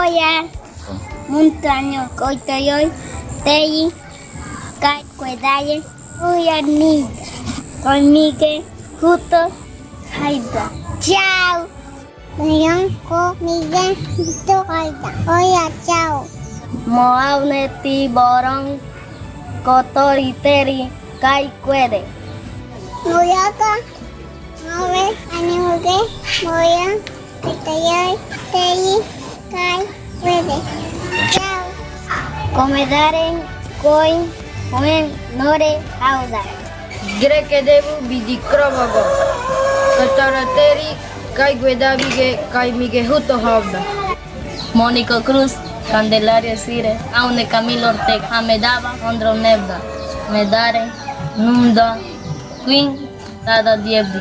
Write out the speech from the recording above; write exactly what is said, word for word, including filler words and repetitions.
Óya, muntaño, kóitayoi, teyi, kay, kuedaye, óya, niga, kaimige, juto, jayda. Chau. Moyonko, mige, juto, jayda. Óya, chau. Moaune, tiboron, kotori, teri, kay, kuede. Moyaka, mowe, añuge, moya, kóitayoi, teyi, kay, kuede. Chau. Komedaren, koin, wen, nore, jauda. Greke, debu, bidi, krobogo, kotoro, teri, kay, kueda, bige, kaimige, juto, jauda. Mónico Cruz, Candelaria Sire, Aune, Camilo Ortega, Amedaba, Ondro, Nebda, Medare, Nunda, Quin, Tada, Diebdi.